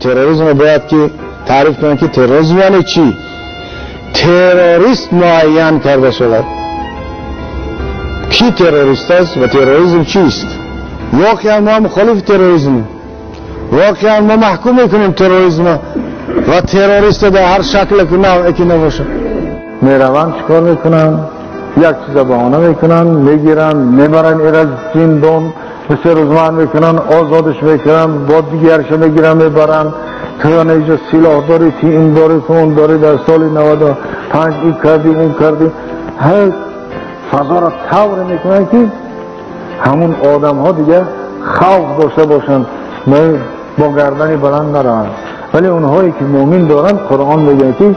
Терроризм бояд ки таъриф кунанд, ки терроризм яъне чӣ? Террорист муайян карда шавад. Ки террорист аст ва терроризм чист? Воқеан мо мухолифи терроризм, воқеан мо маҳкум мекунем терроризм ва террорист дар ҳар шакле ки навъе ки набошад. Мераванд, чикор мекунанд? Як чиза баҳона мекунанд, мегиранд, мебаранд ира зиндон, се рӯз ман мекунанд, озодаш мекунанд, бо дигарша мегиранд, мебаранд. Ту инҷо силоҳ дорӣ, ту ин дорӣ, ту он дорӣ, дар соли 95 ин кардӣ, он кардӣ. Ҳар фазоро тавре мекунанд, ки ҳамун одамҳо дигар хавф дошта бошанд, бо гардани баланд нараванд. Вале онҳое ки муъмин доранд, Қуръон мегӯяд, ки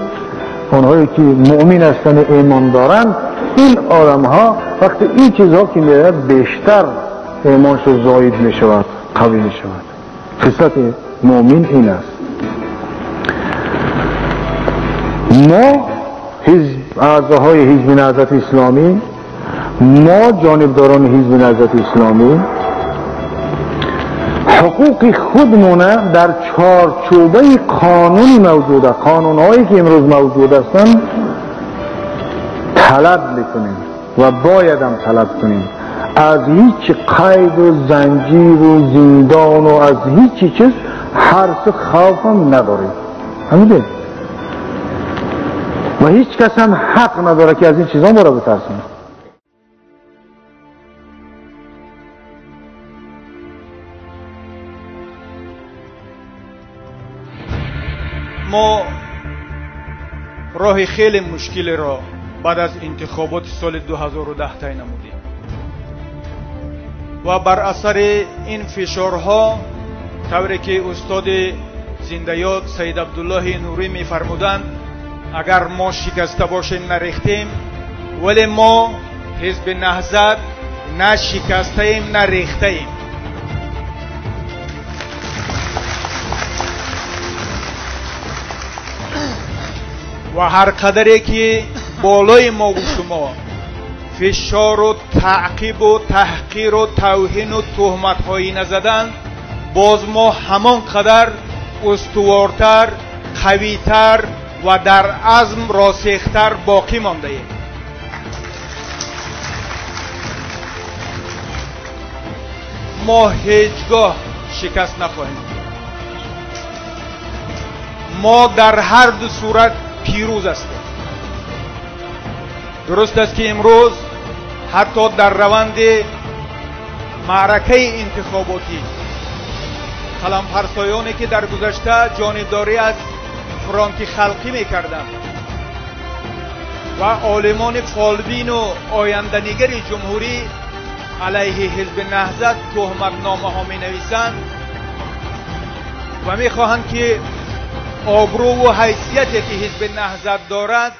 онҳое ки муъмин ҳастанд ва имон доранд, ин одамҳо вақте ин чизҳо ки меояд, бештар имоншо зоид мешавад, қавӣ мешавад. Хислати муъмин ин аст. Мо аъзоҳои Ҳизби Наҳзати Исломӣ, мо ҷонибдорони Ҳизби Наҳзати Исломӣ ҳуқуқи худмона дар чорчӯбаи қонуни мавҷуда, қонунҳое ки имрӯз мавҷуд ҳастанд, талаб мекунем ва боядам талаб кунем. Аз ҳеҷ қайду занҷиру зиндону аз ҳеҷ чиз ҳарсу хавфам надорем. Фаҳмидед? Ва ҳеҷ кас ҳам ҳақ надорад, ки аз ин чизҳо моро битарсонад. Мо роҳи хеле мушкилеро баъд аз интихоботи соли 2010 тай намудем ва бар асари ин фишорҳо, тавре ки устоди зиндаёд Саид Абдуллоҳи Нурӣ мефармуданд, агар мо шикаста бошем, нарехтем, вале мо Ҳизби Наҳзат на шикастаем, на рехтаем. Ва ҳар қадаре ки болои мо ва шумо фишору таъқибу таҳқиру тавҳину туҳматҳои назаданд, боз мо ҳамон қадар устувортар, қавитар ва дар азм росихтар боқӣ мондаем. Мо ҳеҷ гоҳ шикаст нахоҳем. Мо дар ҳар ду сурат пирӯз ҳастем. Дуруст аст, ки имрӯз ҳатто дар раванди маъракаи интихоботӣ қаламфарсоёне ки дар гузашта ҷонибдорӣ аз фронти халқӣ мекарданд ва олимони фолбину оянданигари ҷумҳурӣ алайҳи Ҳизби Наҳзат туҳматномаҳо менависанд ва мехоҳанд, ки обрӯву ҳайсияте ки Ҳизби Наҳзат дорад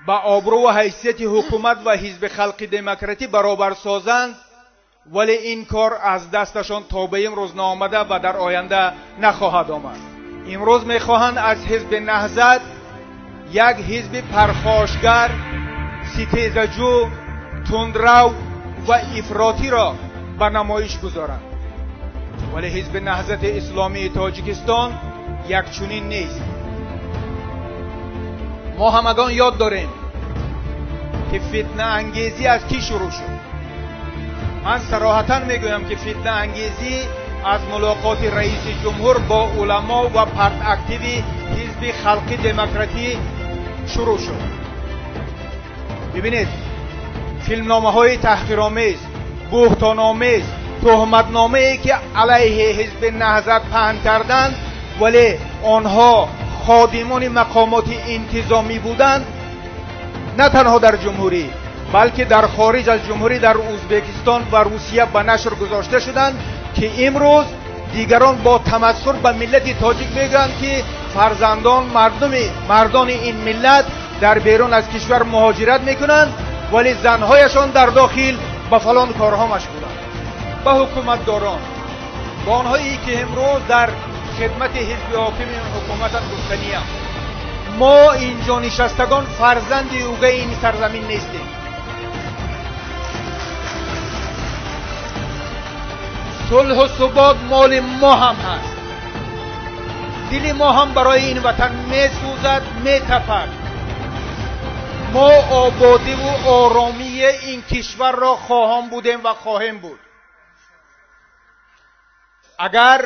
ба обрӯву ҳайсияти ҳукумат ва Ҳизби Халқи Демократӣ баробар созанд, вале ин кор аз дасташон то ба имрӯз наомада ва дар оянда нахоҳад омад. Имрӯз мехоҳанд аз Ҳизби Наҳзат як ҳизби пархошгар, ситезаҷӯ, тундрав ва ифротиро ба намоиш гузоранд. Вале Ҳизби Наҳзати Исломии Тоҷикистон якчунин нест. Мо ҳамагон ёд дорем, ки фитнаангезӣ аз кӣ шурӯъ шуд. Ман сароҳатан мегӯям, ки фитнаангезӣ аз мулоқоти раиси ҷумҳур бо уламо ва партактиви Ҳизби Халқи Демократӣ шурӯъ шуд. Бибинед, филмномаҳои таҳқиромез, буҳтономез, туҳматномае ки алайҳи Ҳизби Наҳзат паҳн карданд, вале онҳо ходимони мақомоти интизомӣ буданд, на танҳо дар ҷумҳурӣ, балки дар хориҷ аз ҷумҳурӣ, дар Ӯзбекистон ва Русия ба нашр гузошта шуданд, ки имрӯз дигарон бо тамассур ба миллати тоҷик мегӯянд, ки фарзандон, мардони ин миллат дар берун аз кишвар муҳоҷират мекунанд, вале занҳояшон дар дохил ба фалон корҳо машғуланд. Ба ҳукуматдорон, ба онҳое ки имрӯз дар хидмати ҳизби ҳокими ҳукуматанд гуфтаниям: мо инҷо нишастагон фарзанди угаи ин сарзамин нестем. Сулҳу субот моли мо ҳам ҳаст. Дили мо ҳам барои ин ватан месӯзад, метапад. Мо ободиву оромии ин кишварро хоҳон будем ва хоҳем буд. Агар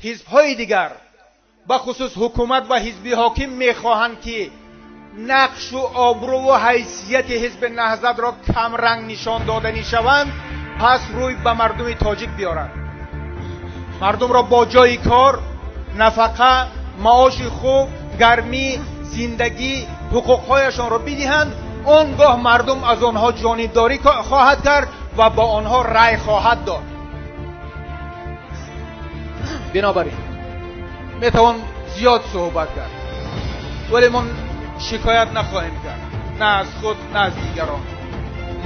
ҳизбҳои дигар, бахусус ҳукумат ва ҳизби ҳоким, мехоҳанд ки нақшу обрӯву ҳайсияти ҳизби Наҳзатро камранг нишон доданӣ шаванд, пас рӯй ба мардуми тоҷик биёранд. Мардумро бо ҷойи кор, нафақа, маоши хуб, гармӣ, зиндагӣ, ҳуқуқҳояшонро бидиҳанд, он гоҳ мардум аз онҳо ҷонибдорӣ хоҳад кард ва ба онҳо рай хоҳад дод. Бинобар ин метавон зиёд суҳбат кард, вале мо шикоят нахоҳем кард, на аз худ, на аз дигарон.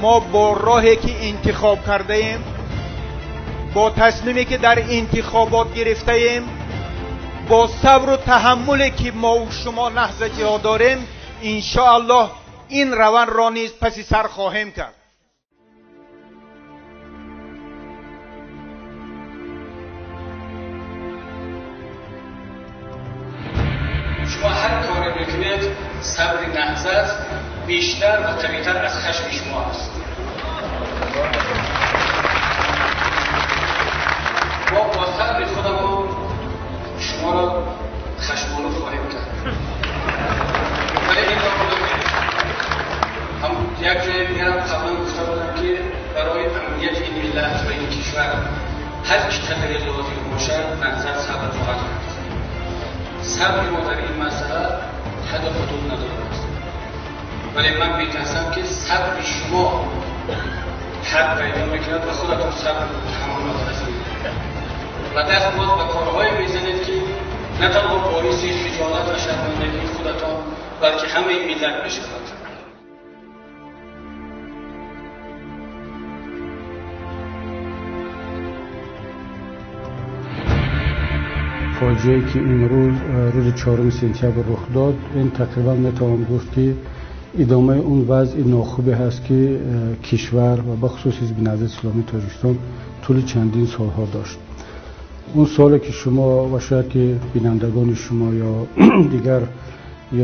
Мо бо роҳе ки интихоб кардаем, бо тасмиме ки дар интихобот гирифтаем, бо сабру таҳаммуле ки мо шумо наҳзатиҳо дорем, иншоаллоҳ ин равандро низ паси сар хоҳем кард. Шумо ҳар коре мекунед, сабри Наҳзат бештар ва қавитар аз хашми шумо аст. Мо бо сабри худамон шуморо хашмолуд хоҳем кард. Вале инро бидонед, ҳам як ҷои дигарам қаблан гуфта будам, ки барои амнияти ин миллат ва ин кишвар ҳар чӣ қадре лозим бошад, Наҳзат сабр хоҳад кард. Сабри мо дар ин масъала ҳаду ҳудуд надорад. Вале ман метарсам, ки сабри шумо ҳад пайдо мекунад ва худатон сабр таҳаммул нопазиред ва даст боз ба корҳое мезанед, ки на танҳо боиси хиҷолат ва шармандагии худатон, балки ҳамаи миллат мешавад. Фоҷиае ки имрӯз, рӯзи 4 сентябр, рух дод, ин тақрибан метавон гуфт, ки идомаи он вазъи нохубе ҳаст, ки кишвар ва бахусус Ҳизби Наҳзати Исломии Тоҷикистон тӯли чандин солҳо дошт. Он суоле ки шумо ва шояд ки бинандагони шумо ё дигар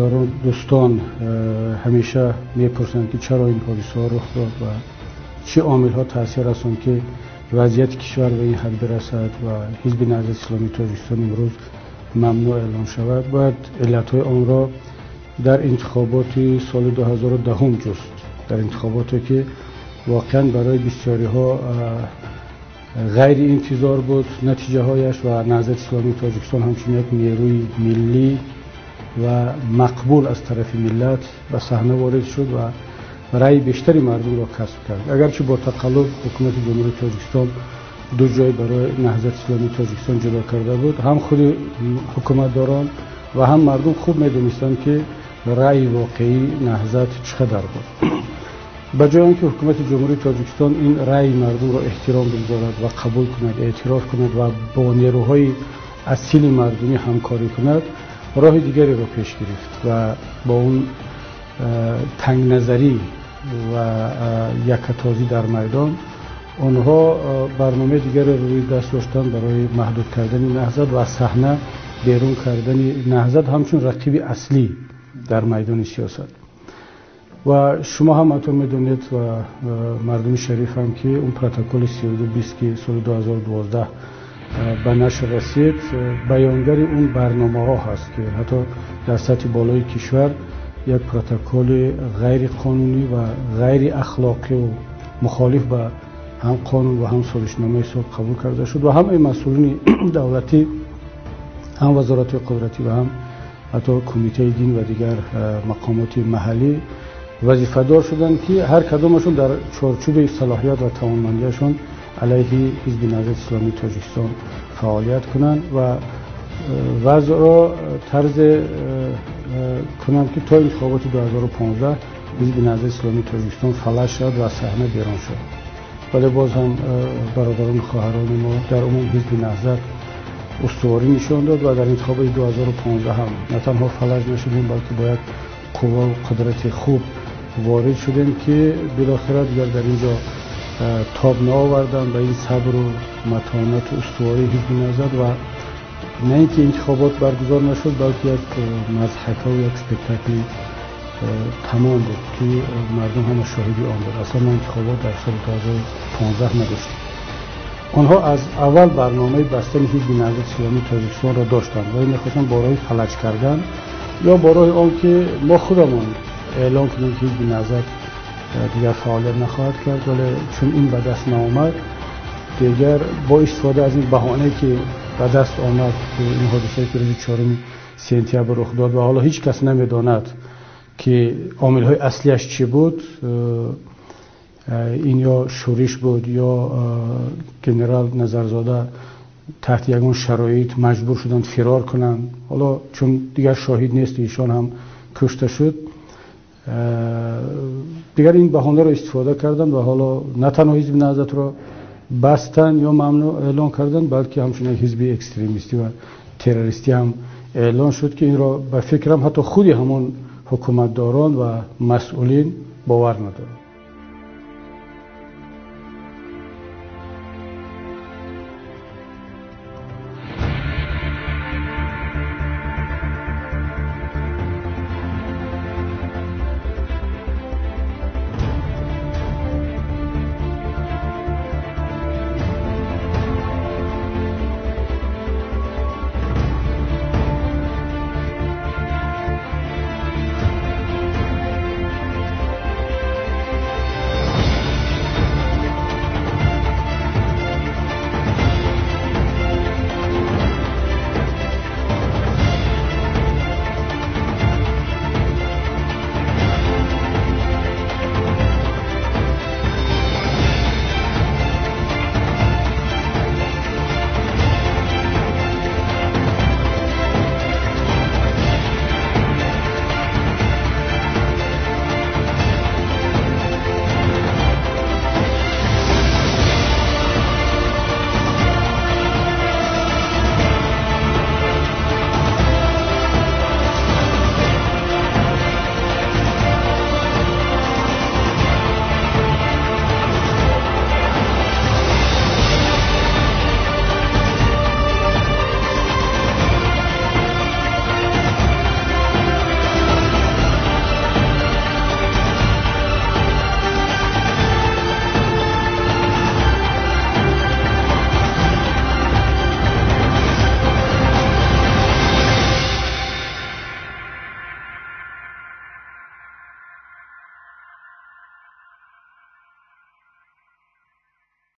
ёрон, дӯстон ҳамеша мепурсанд, ки чаро ин ҳодисаҳо рух дод ва чӣ омилҳо таъсир расонд, ки вазъияти кишвар ба ин ҳад бирасад ва Ҳизби Наҳзати Исломии Тоҷикистон имрӯз мамнӯъ эълон шавад, бояд иллатҳои онро дар интихоботи соли 2010 ҷуст. Дар интихоботе ки воқеан барои бисёриҳо ғайриинтизор буд натиҷаҳояш, ва Наҳзати Исломии Тоҷикистон ҳамчун як нерӯи миллӣ ва мақбул аз тарафи миллат ба саҳна ворид шуд ва раъи бештари мардумро касб кард. Агарчи бо тақаллуб ҳукумати Ҷумҳурии Тоҷикистон ду ҷой барои Наҳзати Исломии Тоҷикистон ҷудо карда буд, ҳам худи ҳукуматдорон ва ҳам мардум хуб медонистанд, ки раъи воқеии Наҳзат чӣ қадар буд. Ба ҷои он ки ҳукумати Ҷумҳурии Тоҷикистон ин раъи мардумро эҳтиром бигзорад ва қабул кунад, эътироф кунад ва бо нерӯҳои асили мардумӣ ҳамкорӣ кунад, роҳи дигареро пеш гирифт ва бо он тангназарӣ ва якатозӣ дар майдон онҳо барномаи дигаре рӯи даст доштанд барои маҳдуд кардани Наҳзат ва аз саҳна берун кардани Наҳзат ҳамчун рақиби аслӣ дар майдони сиёсат. Ва шумо ҳаматон медонед ва мардуми шариф ҳам, ки он протоколи 3220, ки соли 2012 ба нашр расид, баёнгари он барномаҳо ҳаст, ки ҳатто дар сатҳи болои кишвар як протоколи ғайриқонунӣ ва ғайриахлоқиву мухолиф ба ҳам қонун ва ҳам созишномаи ҳисоб қабул карда шуд ва ҳамаи масъулини давлатӣ, ҳам вазоратҳои қудратӣ ва ҳам ҳатто кумитаи дин ва дигар мақомоти маҳаллӣ вазифадор шуданд, ки ҳар кадомашон дар чорчӯби салоҳият ва тавонмандиашон алайҳи Ҳизби Наҳзати Исломии Тоҷикистон фаъолият кунанд ва вазъро тарзе кунанд, ки то интихоботи 2015 Ҳизби Наҳзати Исломии Тоҷикистон фалаҷ шавад ва аз саҳна берун шавад. Вале боз ҳам бародарону хоҳарони мо, дар умум Ҳизби Наҳзат устуворӣ нишон дод ва дар интихоботи 2015 ҳам на танҳо фалаҷ нашудем, балки бо як қуввау қудрати хуб ворид шудем, ки билохира дигар дар ин ҷо тоб наоварданд ба ин сабру матонату устувории ҳизби Наҳзат ва на ин ки интихобот баргузор нашуд, балки як мазҳакаву як спектакли тамом буд, ки мардум ҳама шоҳиди он буд. Асло мо интихобот дар соли 2015 надоштем. Онҳо аз аввал барномаи бастани ҳизби Наҳзати Исломии Тоҷикистонро доштанд ва мехостанд бо роҳи фалаҷ кардан ё бо роҳи он ки мо худамон эълон кунем, ки ҳизби Наҳзат дигар фаъолият нахоҳад кард. Вале чун ин ба даст наомад, дигар бо истифода аз ин баҳонае ки ба даст омад, ки ин ҳодисае ки рӯзи 4 сентябр рух дод ва ҳоло ҳеҷ кас намедонад, ки омилҳои аслиаш чӣ буд, ин ё шӯриш буд, ё генерал Назарзода таҳти ягон шароит маҷбур шуданд фирор кунанд. Ҳоло чун дигар шоҳид нест, ишон ҳам кушта шуд, дигар ин баҳонаро истифода карданд ва ҳоло на танҳо ҳизби Наҳзатро бастанд ё мамнӯъ эълон карданд, балки ҳамчунин ҳизби экстремистӣ ва террористӣ ҳам эълон шуд, ки инро ба фикрам ҳатто худи ҳамон ҳукуматдорон ва масъулин бовар надоранд.